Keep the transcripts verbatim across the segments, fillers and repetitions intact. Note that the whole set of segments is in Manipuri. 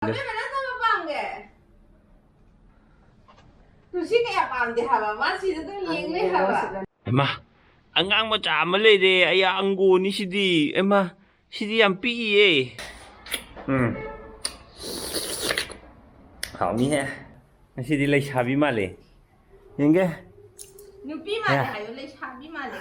ꯑꯕꯦꯝꯃ, ꯅꯪ ꯀꯔꯝꯕ ꯄꯥꯝꯒꯦ? ꯇꯨꯁꯤ ꯀꯌꯥ ꯄꯥꯝꯗꯦ ꯍꯥꯏꯕ, ꯃꯥ ꯁꯤꯗ ꯑꯗꯨꯝ ꯌꯦꯡ ꯂꯩ ꯍꯥꯏꯕ꯫ ꯍꯩꯃꯥ, ꯑꯉꯥꯡ ꯃꯆꯥ ꯑꯃ ꯂꯩꯔꯦ, ꯑꯩ ꯑꯪꯒꯣꯅꯤ ꯁꯤꯗꯤ꯫ ꯍꯩꯃꯥ, ꯁꯤꯗꯤ ꯌꯥꯝ ꯄꯤꯛꯏꯌꯦ꯫ ꯎꯝ꯫ ꯍꯥꯎꯅꯤꯍꯦ꯫ ꯉꯁꯤꯗꯤ ꯂꯩꯁꯥꯕꯤ ꯃꯥꯜꯂꯦ꯫ ꯌꯦꯡꯒꯦ꯫ ꯅꯨꯄꯤ ꯃꯥꯜꯂꯦ ꯍꯥꯏꯌꯣ, ꯂꯩꯁꯥꯕꯤ ꯃꯥꯜꯂꯦ꯫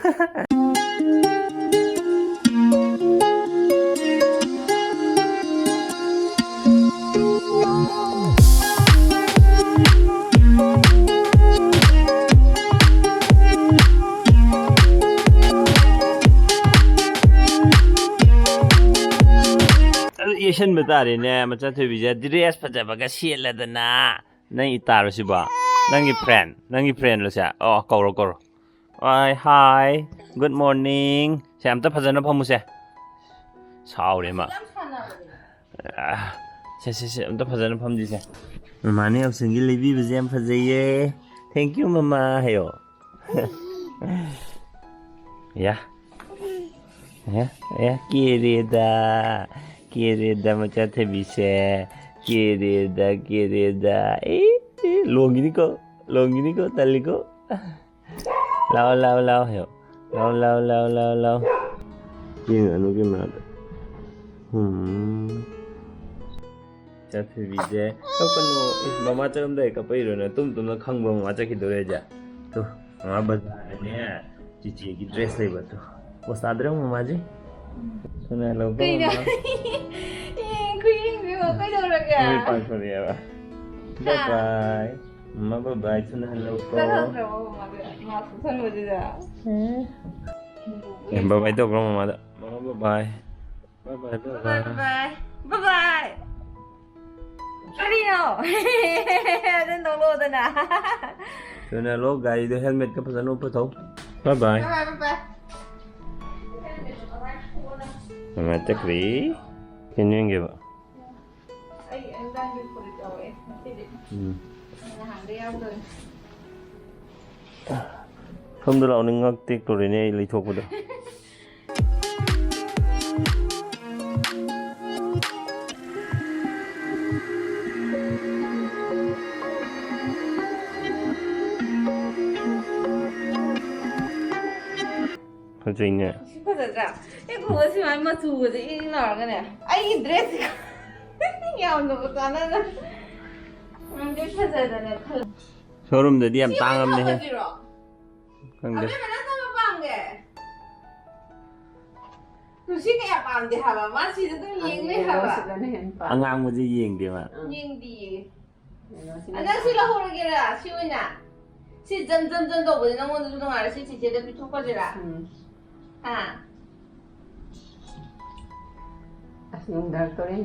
ꯑꯗꯨ ꯌꯦꯡꯁꯟꯕ ꯇꯥꯔꯦꯅꯦ, ꯃꯆꯥꯊꯣꯏꯕꯤꯁꯦ ꯗ꯭ꯔꯦꯁ ꯐꯖꯕꯒ ꯁꯦꯠꯂꯗꯅ꯫ ꯅꯪ ꯏꯇꯥꯔꯣ ꯁꯤꯕꯣ? ꯅꯪꯒꯤ ꯐ꯭ꯔꯦꯟ, ꯅꯪꯒꯤ ꯐ꯭ꯔꯦꯟꯂꯣ ꯁꯦ? ꯑꯣ, ꯀꯧꯔꯣ, ꯀꯧꯔꯣ꯫ ꯍꯥꯏ, ꯍꯥꯏ, ꯒꯨꯗ ꯃꯣꯔꯅꯤꯡ꯫ ꯁꯦ, ꯑꯝꯇ ꯐꯖꯅ ꯐꯝꯃꯨꯁꯦ꯫ ꯁꯥꯎꯔꯦ ꯃꯥ꯫ ꯑꯥ, ꯁꯦ, ꯁꯦ, ꯁꯦ, ꯑꯝꯇ ꯐꯖꯅ ꯐꯝꯁꯤꯁꯦ꯫ ꯃꯃꯥꯅ ꯌꯥꯎꯁꯪꯒꯤ ꯂꯩꯕꯤꯕꯁꯦ ꯌꯥꯝ ꯐꯖꯩꯌꯦ꯫ Thank you, ꯃꯃꯥ ꯍꯥꯏꯌꯣ꯫ ꯌꯥ꯫ ꯑꯦ, ꯑꯦ, ꯀꯦꯔꯦꯗ, ꯀꯦꯔꯦꯗ ꯃꯆꯥ ꯊꯣꯏꯕꯤꯁꯦ, ꯀꯦꯔꯦꯗ, ꯀꯦꯔꯦꯗ꯫ ꯑꯦ, ꯑꯦ, ꯂꯣꯡꯒꯤꯅꯤꯀꯣ, ꯂꯣꯡꯒꯤꯅꯤꯀꯣ, ꯇꯜꯂꯤꯀꯣ꯫ ꯂꯥꯎ, ꯂꯥꯎ, ꯂꯥꯎ ꯍꯥꯏꯌꯣ꯫ ꯂꯥꯎ, ꯂꯥꯎ, ꯂꯥꯎ, ꯂꯥꯎ, ꯂꯥꯎ꯫ ꯌꯦꯡꯉꯅꯨ camera ꯗ꯫ ꯎꯝ꯫ ꯆꯠꯈꯤꯕꯤꯁꯦ꯫ ꯀꯞꯀꯅꯨ꯫ ꯏꯁ, ꯃꯃꯥ ꯆꯠꯂꯝꯗꯥꯏ ꯀꯞꯄꯛꯏꯔꯣ ꯅꯪ? ꯇꯨꯝ ꯇꯨꯝꯅ ꯈꯪꯕ꯭ꯔꯣ ꯃꯃꯥ ꯆꯠꯈꯤꯗꯣꯔꯦ ꯍꯥꯏꯁꯦ? ꯇꯨ, ꯃꯃꯥ ꯕꯖꯥꯔꯗꯅꯦ ꯆꯤꯆꯦꯒꯤ dress ꯂꯩꯕ ꯇꯨ꯫ ꯄꯣꯁ ꯇꯥꯗ꯭ꯔꯣ ꯃꯃꯥꯁꯦ? ꯊꯨꯅ ꯍꯜꯂꯛꯎꯀꯣ ꯀꯩꯅꯣ? ꯃꯃꯥ꯫ ꯑꯦ, ꯈꯨꯌꯦꯡꯁꯤꯕꯣ ꯀꯩꯗꯧꯔꯒꯦ? ꯃꯃꯤꯠ ꯄꯥꯡꯊꯣꯔꯛꯑꯦꯕ꯫ ꯍꯥ? Bye bye꯫ ꯃꯃꯥ bye bye, ꯊꯨꯅ ꯍꯜꯂꯛꯎꯀꯣ꯫ ꯆꯠꯈ꯭ꯔꯕꯣ ꯃꯃꯥꯗꯣ? ꯃꯥ ꯊꯣꯛꯁꯟꯕꯗꯨꯗ꯫ ꯑꯦ꯫ ꯑꯦ, bye bye ꯇꯧꯈ꯭ꯔꯣ ꯃꯃꯥꯗ꯫ ꯃꯃꯥ bye bye꯫ Bye bye, bye bye, bye bye꯫ Bye bye, bye bye꯫ ꯀꯔꯤꯅꯣ? ꯑꯗꯨ ꯅꯣꯛꯂꯛꯑꯣꯗꯅ꯫ ꯊꯨꯅ ꯂꯣ, ꯒꯥꯔꯤꯗꯣ helmet ꯀ ꯐꯖꯅ ꯎꯞꯄ ꯊꯧ꯫ Bye bye꯫ Bye bye, bye bye꯫ ꯅꯨꯡꯉꯥꯏ ꯆꯠꯈ꯭ꯔꯦ꯫ ꯀꯩꯅꯣ ꯌꯦꯡꯒꯦꯕ꯫ ꯑꯩ ꯑꯉꯥꯡꯒꯤ ꯐꯨꯔꯤꯠ ꯂꯧꯔꯛꯑꯦ ꯉꯁꯤꯗꯤ꯫ ꯎꯝ꯫ ꯅꯍꯥꯟꯗꯩ ꯌꯥꯎꯗꯕꯅꯤ꯫ ꯁꯣꯝꯗ ꯂꯥꯛꯑꯣꯅꯦ, ꯉꯛ ꯇꯦꯛꯇꯣꯔꯦꯅꯦ ꯑꯩ ꯂꯩꯊꯣꯛꯄꯗ꯫ ꯐꯖꯩꯅꯦ꯫ ꯁꯤ ꯐꯖꯗ꯭ꯔꯥ? ꯑꯦ, ꯈꯨꯃꯨꯛ ꯁꯨꯃꯥꯏꯅ ꯃꯆꯨꯒꯁꯦ ꯏꯪ ꯏꯪ ꯂꯥꯎꯔꯒꯅꯦ, ꯑꯩꯒꯤ ꯗ꯭ꯔꯦꯁꯁꯤꯒ ꯌꯥꯝꯅꯕꯨ ꯆꯥꯟꯅꯗꯅ꯫ ꯅꯪꯗꯤ ꯐꯖꯗꯅ ꯈꯜꯂꯦ꯫ ꯁꯣꯔꯨꯝꯗꯗꯤ ꯌꯥꯝ ꯁꯤ ꯑꯣꯏꯅ ꯇꯥꯡꯉꯝꯅꯦꯍꯦ꯫ ꯊꯝꯃꯁꯤꯔꯣ? ꯈꯪꯗꯦ꯫ ꯑꯕꯦꯝꯃ, ꯅꯪ ꯀꯔꯝꯕ ꯄꯥꯝꯒꯦ? ꯇꯨ, ꯁꯤ ꯀꯌꯥ ꯄꯥꯝꯗꯦ ꯍꯥꯏꯕ, ꯃꯥ ꯁꯤꯗ ꯑꯗꯨꯝ ꯌꯦꯡ ꯂꯩ ꯍꯥꯏꯕ꯫ ꯌꯦꯜꯂꯣꯁꯤꯗꯅ ꯍꯦꯟꯅ ꯄꯥꯝꯃꯦ꯫ ꯑꯉꯥꯡꯕꯁꯦ ꯌꯦꯡꯗꯦ ꯃꯥ꯫ ꯌꯦꯡꯗꯤꯌꯦ꯫ ꯌꯦꯜꯂꯣꯁꯤꯅ ꯑꯗ ꯁꯤ ꯂꯧꯍꯧꯔꯒꯦꯔꯥ? ꯁꯤ ꯑꯣꯏꯅ? ꯁꯤ ꯖꯝ ꯖꯝ ꯖꯝ ꯇꯧꯕꯁꯦ ꯅꯪꯉꯣꯟꯗꯁꯨ ꯅꯨꯡꯉꯥꯏꯔꯦ, ꯁꯤ ꯆꯤꯆꯦꯗ ꯄꯤꯊꯣꯛꯈ꯭ꯔꯁꯤꯔꯥ? ꯎꯝ꯫ ꯍꯥ? ꯑꯁ, ꯅꯨꯡꯗꯥꯡ ꯇꯧꯔꯦ꯫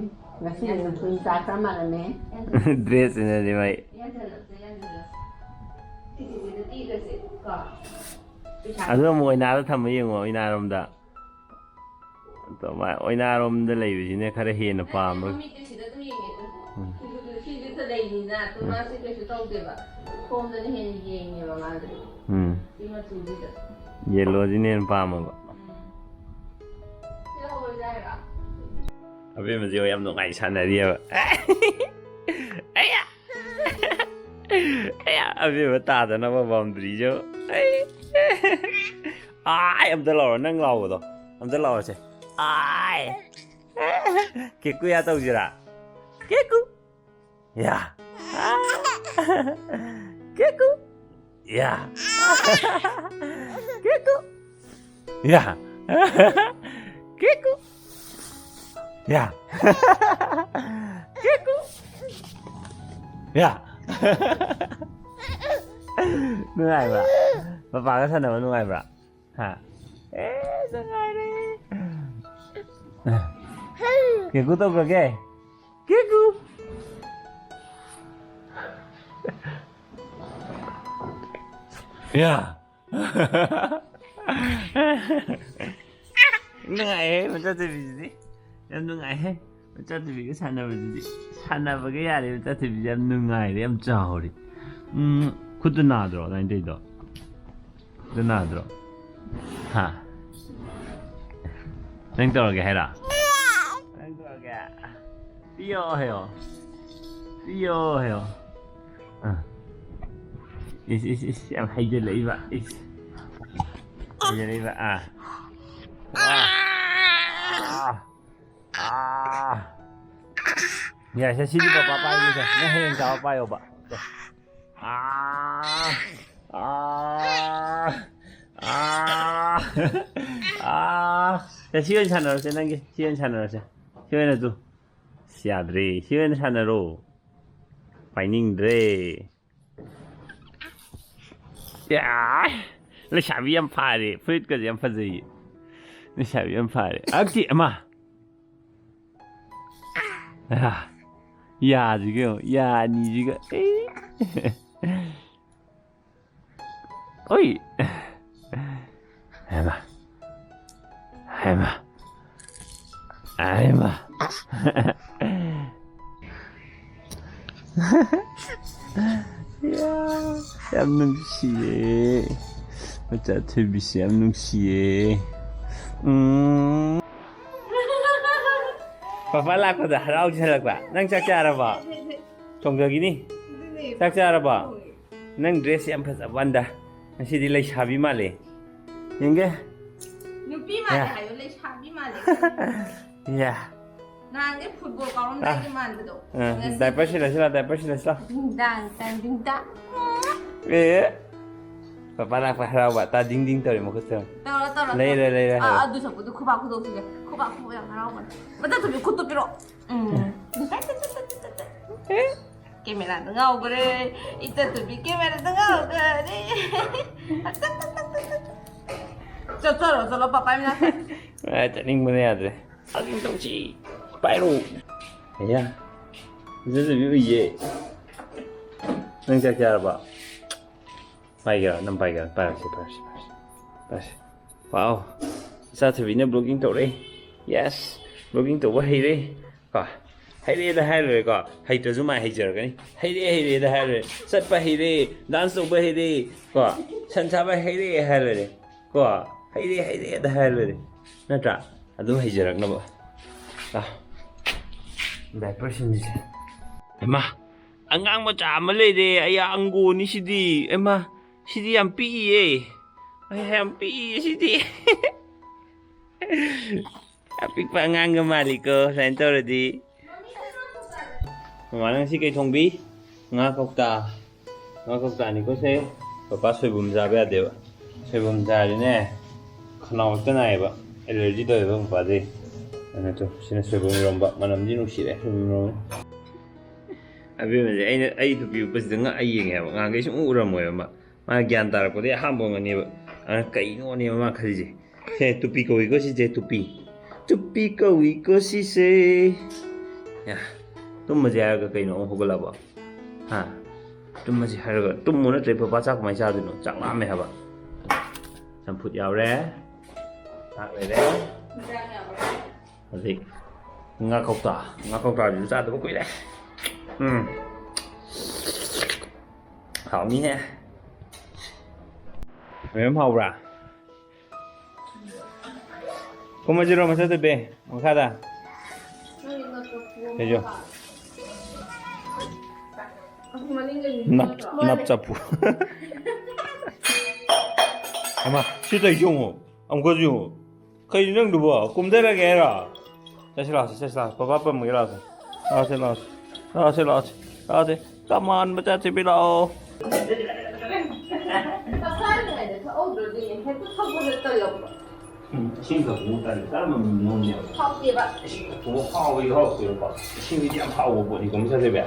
ꯉꯁꯤꯗꯤ ꯅꯨꯡꯊꯤꯜ ꯆꯥꯛ ꯈꯔ ꯃꯥꯜꯂꯝꯃꯦ꯫ ꯗ꯭ꯔꯦꯁꯁꯤꯅꯗꯤ ꯃꯥꯏ꯫ ꯌꯥꯟꯁꯤꯜꯂꯁꯦ, ꯌꯥꯟꯁꯤꯜꯂꯁꯦ꯫ ꯁꯤ ꯆꯤꯆꯦꯗ ꯄꯤꯈ꯭ꯔꯁꯦ, ꯀꯣ꯫ ꯄꯩꯁꯥ ꯑꯗꯨ ꯑꯃꯨꯛ ꯑꯣꯏꯅꯥꯗ ꯊꯝꯕ ꯌꯦꯡꯉꯣ, ꯑꯣꯏꯅꯥꯔꯣꯝꯗ꯫ ꯑꯗꯣ ꯃꯥ ꯑꯣꯏꯅꯥꯔꯣꯝꯗ ꯂꯩꯕꯁꯤꯅ ꯈꯔ ꯍꯦꯟꯅ ꯅꯠꯇꯦ, ꯄꯥꯝꯕ꯫ ꯃꯃꯤꯠꯇꯤ ꯁꯤꯗ ꯑꯗꯨꯝ ꯌꯦꯡꯉꯦ꯫ ꯎꯝ꯫ ꯁꯤꯁꯨ, ꯁꯤꯁꯨ ꯂꯩꯅꯤꯅ, ꯑꯗꯨ ꯎꯝ꯫ ꯃꯥꯁꯦ ꯀꯩꯁꯨ ꯇꯧꯗꯦꯕ꯫ ꯁꯣꯝꯗꯅ ꯍꯦꯟꯅ ꯌꯦꯡꯉꯦꯕ ꯃꯥꯁꯦ꯫ ꯎꯝ꯫ ꯁꯤ ꯃꯆꯨꯁꯤꯗ꯫ ꯌꯦꯜꯂꯣꯁꯤꯅ ꯍꯦꯟꯅ ꯄꯥꯝꯃꯕ꯫ ꯎꯝ꯫ ꯁꯤ ꯂꯧꯍꯧꯔꯁꯦ ꯍꯥꯏꯔꯣ? ꯑꯕꯦꯝꯃꯁꯦ ꯌꯥꯝ ꯅꯨꯡꯉꯥꯏ ꯁꯥꯟꯅꯔꯤꯑꯕ꯫ ꯑꯌꯥ! ꯑꯌꯥ! ꯑꯕꯦꯝꯃ ꯇꯥꯗꯅꯕ ꯕꯥꯎꯟꯗ꯭ꯔꯤꯁꯨ꯫ ꯑꯩ꯫ ꯑꯥꯏ! ꯑꯝꯇ ꯂꯥꯎꯔꯣ, ꯅꯪ ꯂꯥꯎꯕꯗꯣ꯫ ꯑꯝꯇ ꯂꯥꯎꯔꯁꯦ꯫ ꯑꯥꯏ! ꯀꯦꯀꯨ ꯌꯥ ꯇꯧꯁꯤꯔꯥ? ꯀꯦꯀꯨ! ꯌꯥ! ꯀꯦꯀꯨ! ꯌꯥ! ꯀꯦꯀꯨ! ꯌꯥ! ꯀꯦꯀꯨ! ꯌꯥ! ꯀꯦꯀꯨ! ꯌꯥ! ꯅꯨꯡꯉꯥꯏꯕ꯭ꯔꯥ? ꯄꯄꯥꯒ ꯁꯥꯟꯅꯕ ꯅꯨꯡꯉꯥꯏꯕ꯭ꯔꯥ? ꯍꯥ? ꯑꯦ, ꯅꯨꯡꯉꯥꯏꯔꯦ꯫ ꯀꯦꯀꯨ ꯇꯧꯈ꯭ꯔꯒꯦ? ꯀꯦꯀꯨ! ꯌꯥ! ꯅꯨꯡꯉꯥꯏꯍꯦ, ꯃꯆꯥ ꯊꯣꯏꯕꯤꯁꯤꯗꯤ꯫ ꯌꯥꯝ ꯅꯨꯡꯉꯥꯏꯍꯦ꯫ ꯃꯆꯥ ꯊꯣꯏꯕꯤꯒ ꯁꯥꯟꯅꯕꯁꯤꯗꯤ꯫ ꯁꯥꯟꯅꯕꯒ ꯌꯥꯔꯦ, ꯃꯆꯥ ꯊꯣꯏꯕꯤꯁꯤ ꯌꯥꯝ ꯅꯨꯡꯉꯥꯏꯔꯦ, ꯌꯥꯝ ꯆꯥꯎꯔꯦ꯫ ꯎꯝ, ꯈꯨꯠꯇꯨ ꯅꯥꯗ꯭ꯔꯣ, ꯑꯗꯨꯃꯥꯏꯅ ꯇꯧꯔꯤꯗꯣ? ꯈꯨꯠꯇꯨ ꯅꯥꯗ꯭ꯔꯣ? ꯍꯥ? ꯅꯪ ꯇꯧꯔꯒꯦ ꯍꯥꯏꯔꯣ? ꯅꯪ ꯇꯧꯔꯒꯦ? ꯄꯤꯌꯣ ꯍꯥꯏꯌꯣ꯫ ꯄꯤꯌꯣ ꯍꯥꯏꯌꯣ꯫ ꯑꯥ꯫ ꯏꯁ, ꯏꯁ, ꯏꯁ, ꯌꯥꯝ ꯍꯩꯖꯤꯜꯂꯛꯏꯕ꯫ ꯏꯁ꯫ ꯍꯩꯖꯤꯜꯂꯛꯏꯕ꯫ ꯑꯥ꯫ ꯑꯥ꯫ ꯑꯥ꯫ ꯑꯥ꯫ ꯌꯥꯔꯦꯁꯦ, ꯁꯤꯗꯤ ꯄꯄꯥ ꯄꯥꯏꯒꯦꯁꯦ꯫ ꯅꯪ ꯍꯌꯦꯡ ꯆꯥꯕ ꯄꯥꯏꯌꯣꯕ꯫ ꯑꯥ꯫ ꯑꯥ꯫ ꯑꯥ꯫ ꯑꯥ꯫ ꯁꯦ, ꯁꯤ ꯑꯣꯏꯅ ꯁꯥꯟꯅꯔꯁꯦ ꯅꯪꯒꯤ꯫ ꯁꯤ ꯑꯣꯏꯅ ꯁꯥꯟꯅꯔꯁꯦ꯫ ꯁꯤ ꯑꯣꯏꯅ ꯇꯨ꯫ ꯑꯁ, ꯌꯥꯗ꯭ꯔꯦ꯫ ꯁꯤ ꯑꯣꯏꯅ ꯁꯥꯟꯅꯔꯣ꯫ ꯄꯥꯏꯅꯤꯡꯗ꯭ꯔꯦ꯫ ꯌꯥ! ꯂꯩꯁꯥꯕꯤ ꯌꯥꯝ ꯐꯥꯔꯦ꯫ ꯐꯨꯔꯤꯠꯀꯁꯦ ꯌꯥꯝ ꯐꯖꯩꯌꯦ꯫ ꯂꯩꯁꯥꯕꯤ ꯌꯥꯝ ꯐꯥꯔꯦ꯫ ꯑꯛꯇꯤ, ꯑꯃ꯫ ꯑꯥ, ꯌꯥꯁꯤꯒ ꯌꯦꯡꯉꯣ, ꯌꯥ ꯑꯅꯤꯁꯤꯒ꯫ ꯑꯦ꯫ ꯑꯣꯏ꯫ ꯍꯩꯃꯥ꯫ ꯍꯩꯃꯥ꯫ ꯍꯩꯃꯥ꯫ ꯌꯥ, ꯌꯥꯝ ꯅꯨꯡꯁꯤꯌꯦ꯫ ꯃꯆꯥ ꯊꯣꯏꯕꯤꯁꯦ ꯌꯥꯝ ꯅꯨꯡꯁꯤꯌꯦ꯫ ꯎꯝ꯫ ꯄꯄꯥ ꯂꯥꯛꯄꯗ ꯍꯔꯥꯎꯖꯍꯜꯂꯛꯄ꯫ ꯅꯪ ꯆꯥꯛ ꯆꯥꯔꯕꯣ? ꯊꯣꯡꯖꯒꯤꯅꯤ꯫ ꯑꯗꯨꯅꯦ꯫ ꯆꯥꯛ ꯆꯥꯔꯕꯣ? ꯍꯣꯏ꯫ ꯅꯪ dress ꯌꯥꯝ ꯐꯖꯕ ꯋꯥꯟꯗ꯫ ꯉꯁꯤꯗꯤ ꯂꯩꯁꯥꯕꯤ ꯃꯥꯜꯂꯦ꯫ ꯌꯦꯡꯒꯦ꯫ ꯅꯨꯄꯤ ꯃꯥꯜꯂꯦ ꯌꯥ꯫ ꯍꯥꯏꯌꯣ, ꯂꯩꯁꯥꯕꯤ ꯃꯥꯜꯂꯦ꯫ ꯌꯥ꯫ ꯅꯍꯥꯟꯒꯩ football ꯀꯥꯎꯔꯝꯗꯥꯏꯒꯤ ꯑ꯫ ꯃꯥꯟꯕꯗꯣ꯫ ꯑ, ꯉꯁꯤꯗꯤ diaper ꯁꯤꯜꯂꯁꯤꯔ, diaper ꯁꯤꯜꯂꯁꯤꯔ? ꯗꯤꯡ ꯗꯥꯡ, ꯇꯥꯡ ꯗꯤꯡ ꯗꯥꯡ꯫ ꯑꯦ꯫ ꯄꯄꯥ ꯂꯥꯛꯄ ꯍꯔꯥꯎꯕ, ꯇꯥ ꯗꯤꯡ ꯗꯤꯡ ꯇꯧꯔꯦ ꯃꯈꯨꯠꯇ꯫ ꯇꯧꯔꯣ, ꯇꯧꯔꯣ, ꯂꯩꯔꯦ, ꯇꯧꯔꯣ꯫ ꯂꯩꯔꯦ, ꯑ, ꯍꯥꯏꯔꯣ꯫ ꯑꯗꯨ ꯁꯛꯄꯨꯗꯤ ꯈꯨꯕꯥꯛ ꯈꯨꯗꯣꯛꯁꯤꯒ꯫ ꯈꯨꯕꯥꯛ ꯈꯨꯕꯥꯛ ꯌꯥꯝ ꯍꯔꯥꯎꯕꯅꯦ꯫ ꯃꯇꯥ ꯊꯨꯕꯤ ꯈꯨꯠꯇꯨ ꯄꯤꯔꯛꯑꯣ꯫ ꯎꯝ꯫ ꯑꯦ꯫ Cameraꯗ ꯉꯥꯎꯈ꯭ꯔꯦ꯫ ꯏꯆꯥ ꯊꯨꯕꯤ cameraꯗ ꯉꯥꯎꯈ꯭ꯔꯦ꯫ ꯆꯠꯆꯔꯣ, ꯆꯠꯂꯣ, ꯄꯄꯥꯏ ꯃꯅꯥꯛꯇ꯫ ꯑ, ꯆꯠꯅꯤꯡꯕꯅ ꯌꯥꯗ꯭ꯔꯦ꯫ ꯑꯗꯨꯝ ꯇꯧꯁꯤ꯫ ꯄꯥꯏꯔꯣ꯫ ꯑꯌꯥ꯫ ꯐꯖꯗꯕꯤ ꯎꯏꯌꯦ꯫ ꯅꯪ ꯆꯥꯛ ꯆꯥꯔꯕ? ꯄꯥꯏꯒꯦꯔꯥ? ꯅꯪ ꯄꯥꯏꯒꯦꯔꯥ? ꯄꯥꯏꯔꯁꯤ, ꯄꯥꯏꯔꯁꯤ, ꯄꯥꯏꯔꯁꯤ꯫ ꯄꯥꯏꯔꯁꯤ꯫ Wow꯫ ꯏꯆꯥ ꯊꯣꯏꯕꯤꯅ vlogging ꯇꯧꯔꯦ꯫ Yes꯫ Vlogging ꯇꯧꯕ ꯍꯩꯔꯦ꯫ ꯀꯣ꯫ ꯍꯩꯔꯦꯗ ꯍꯥꯏꯔ ꯂꯣꯏꯔꯦꯀꯣ꯫ ꯍꯩꯇ꯭ꯔꯁꯨ ꯃꯥꯏ ꯍꯩꯖꯔꯛꯀꯅꯤ꯫ ꯍꯩꯔꯦ, ꯍꯩꯔꯦꯗ ꯍꯥꯏꯔ ꯂꯣꯏꯔꯦ꯫ ꯆꯠꯄ ꯍꯩꯔꯦ, dance ꯇꯧꯕ ꯍꯩꯔꯦ, ꯀꯣ꯫ ꯁꯟ ꯁꯥꯕ ꯍꯩꯔꯦ ꯍꯥꯏꯔ ꯂꯣꯏꯔꯦ꯫ ꯀꯣ꯫ ꯍꯩꯔꯦ, ꯍꯩꯔꯦꯗ ꯍꯥꯏꯔ ꯂꯣꯏꯔꯦ꯫ ꯅꯠꯇ꯭ꯔꯥ? ꯑꯗꯨꯝ ꯍꯩꯖꯔꯛꯅꯕ꯫ ꯑ꯫ Diaper ꯁꯤꯟꯁꯤꯁꯦ꯫ ꯍꯩꯃꯥ, ꯑꯉꯥꯡ ꯃꯆꯥ ꯑꯃ ꯂꯩꯔꯦ꯫ ꯑꯩꯌꯥ, ꯑꯪꯒꯣꯅꯤ ꯁꯤꯗꯤ꯫ ꯍꯩꯃꯥ, ꯁꯤꯗꯤ ꯌꯥꯝ ꯄꯤꯛꯏꯌꯦ꯫ ꯑꯩ ꯌꯥꯝ ꯄꯤꯛꯏꯌꯦ ꯁꯤꯗꯤ꯫ ꯑꯄꯤꯛꯄ ꯑꯉꯥꯡꯒ ꯃꯥꯜꯂꯤꯀꯣ ꯁꯨꯃꯥꯏꯅ ꯇꯧꯔꯗꯤ꯫ ꯃꯃꯥ, ꯅꯪ ꯁꯤ ꯀꯩ ꯊꯣꯡꯕꯤ? ꯉꯥ ꯀꯧꯇꯥ꯫ ꯉꯥ ꯀꯧꯇꯥꯅꯤꯀꯣ ꯁꯦ꯫ ꯄꯄꯥ ꯁꯣꯏꯕꯨꯝ ꯆꯥꯕ ꯌꯥꯗꯦꯕ꯫ ꯁꯣꯏꯕꯨꯝ ꯆꯥꯔꯗꯤꯅꯦ, ꯈꯅꯥꯎ ꯍꯦꯛꯇ ꯅꯥꯏꯌꯦꯕ꯫ ꯑꯦꯂꯔꯖꯤ ꯇꯧꯋꯦꯕ ꯄꯄꯥꯗꯤ꯫ ꯑꯗꯨꯅ ꯇꯨ, ꯁꯤꯅ ꯁꯣꯏꯕꯨꯝ ꯏꯔꯣꯝꯕ꯫ ꯃꯅꯝꯗꯤ ꯅꯨꯡꯁꯤꯔꯦ ꯁꯣꯏꯕꯨꯝ ꯏꯔꯣꯝꯕ꯫ ꯑꯕꯦꯝꯃꯁꯦ ꯑꯩꯅ, ꯑꯩ ꯇꯨꯄꯤ ꯎꯞꯄꯁꯤꯗ ꯉꯛꯑ ꯌꯦꯡꯉꯦ ꯍꯥꯏꯕ꯫ ꯉꯍꯥꯟꯈꯩ ꯁꯨꯡꯎ ꯎꯔꯝꯃꯣꯏꯕ ꯃꯥ꯫ ꯃꯥ ꯒ꯭ꯌꯥꯟ ꯇꯥꯔꯛꯄꯗꯒꯤ ꯑꯍꯥꯟꯕ ꯑꯣꯏꯔꯝꯒꯅꯦꯕ꯫ ꯑꯗꯨꯅ ꯀꯩꯅꯣꯅꯦꯕ ꯃꯥ ꯈꯜꯂꯤꯁꯦ꯫ ꯁꯦ, ꯇꯨꯄꯤ ꯀꯧꯏꯀꯣ ꯁꯤꯁꯦ, ꯇꯨꯄꯤ꯫ ꯇꯨꯄꯤ ꯀꯧꯏꯀꯣ ꯁꯤꯁꯦ꯫ ꯌꯥ, ꯇꯨꯝꯃꯁꯦ ꯍꯥꯏꯔꯒ ꯀꯩꯅꯣ ꯑꯃꯨꯛ ꯍꯧꯒꯠꯂꯕꯣ? ꯍꯥ? ꯇꯨꯝꯃꯁꯦ ꯍꯥꯏꯔꯒ ꯇꯨꯝꯃꯨ ꯅꯠꯇ꯭ꯔꯗꯤ ꯄꯄꯥ ꯆꯥꯛ ꯀꯃꯥꯏꯅ ꯆꯥꯗꯣꯏꯅꯣ? ꯆꯥꯛ ꯂꯥꯝꯃꯦ ꯍꯥꯏꯕ꯫ ꯆꯝꯐꯨꯠ ꯌꯥꯎꯔꯦ꯫ ꯆꯥꯛ ꯂꯩꯔꯦ꯫ ꯍꯧꯖꯤꯛ ꯉꯥ ꯀꯧꯇꯥ꯫ ꯉꯥ ꯀꯧꯇꯥꯁꯤꯁꯨ ꯆꯥꯗꯕ ꯀꯨꯏꯔꯦ꯫ ꯎꯝ꯫ ꯍꯥꯎꯅꯤꯍꯦ꯫ ꯃꯌꯥꯝ ꯍꯥꯎꯕ꯭ꯔꯥ? ꯀꯨꯝꯃꯁꯤꯔꯣ ꯃꯊꯛꯇ ꯕꯦ? ꯃꯈꯥꯗ? ꯀꯩꯁꯨ? ꯅꯞ, ꯅꯞ ꯆꯞꯄꯨ꯫ ꯑꯃ, ꯁꯤ ꯇꯧꯔꯤꯁꯤ ꯌꯦꯡꯉꯨ꯫ ꯑꯃꯨꯛꯀꯁꯨ ꯌꯦꯡꯉꯨ꯫ ꯀꯩꯅꯣ ꯅꯪꯗꯨꯕꯣ? ꯀꯨꯝꯊꯔꯒꯦ ꯍꯥꯏꯔꯣ? ꯆꯠꯁꯤ ꯂꯥꯛꯁꯤ, ꯆꯠꯁꯤ ꯂꯥꯛꯁꯤ꯫ ꯄꯄꯥ ꯄꯝꯃꯒꯦ ꯂꯥꯛꯁꯤ꯫ ꯂꯥꯛꯁꯤ, ꯂꯥꯛꯁꯤ꯫ ꯂꯥꯛꯁꯤ, ꯂꯥꯛꯁꯤ꯫ ꯂꯥꯛꯁꯤ꯫ ꯀꯃꯥꯟ ꯃꯆꯥ ꯆꯦꯕꯤ ꯂꯥꯛꯑꯣ꯫ ꯆꯥꯛ ꯆꯥꯔꯤꯉꯩꯗ ꯊꯛꯍꯧꯗ꯭ꯔꯗꯤ ꯍꯦꯛꯇ ꯊꯛꯄꯗ ꯇꯜꯂꯛꯄ꯫ ꯎꯝ, ꯏꯁꯤꯡ ꯊꯛꯄ ꯇꯜꯂꯦ꯫ ꯀꯔꯝꯕ ꯃꯑꯣꯡꯅꯣ? ꯍꯥꯎꯇꯦꯕ꯫ ꯏꯁꯤꯡ ꯊꯛꯄꯕꯨ ꯍꯥꯎꯕꯒꯤ ꯍꯥꯎꯔꯛꯇꯣꯏꯔꯣꯀꯣ? ꯏꯁꯤꯡꯁꯤꯗꯤ ꯌꯥꯝ ꯍꯥꯎꯕ ꯄꯣꯠꯅꯤꯀꯣ, ꯃꯆꯥ ꯆꯦꯕꯤ꯫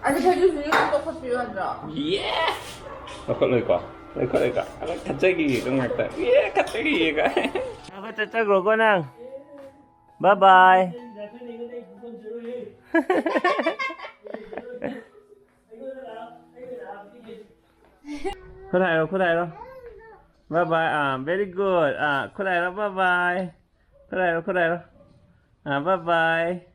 ꯑꯗꯨ ꯐꯩꯖꯨꯞꯁꯤꯁꯨ ꯂꯧꯊꯣꯛꯄꯤꯌꯨ ꯌꯥꯗ꯭ꯔꯣ? ꯌꯦ! ꯂꯧꯈꯠꯂꯣꯏꯀꯣ? ꯂꯧꯈꯠꯂꯣꯏꯀꯣ? ꯑꯗ ꯈꯠꯆꯈꯤꯒꯦꯀꯣ ꯉꯥꯛꯇ꯫ ꯌꯦ! ꯈꯠꯆꯈꯤꯒꯦꯀꯣ? ꯂꯧꯈꯠ ꯆꯠꯆꯈ꯭ꯔꯣꯀꯣ ꯅꯪ꯫ Bye bye. ꯈꯨꯠ ꯍꯥꯏꯔꯣ, ꯈꯨꯠ ꯍꯥꯏꯔꯣ꯫ Bye bye. ꯑꯥ, very good. ꯑꯥ, ꯈꯨꯠ ꯍꯥꯏꯔꯣ, bye bye. ꯈꯨꯠ ꯍꯥꯏꯔꯣ, ꯈꯨꯠ ꯍꯥꯏꯔꯣ꯫ ꯑꯥ, bye bye.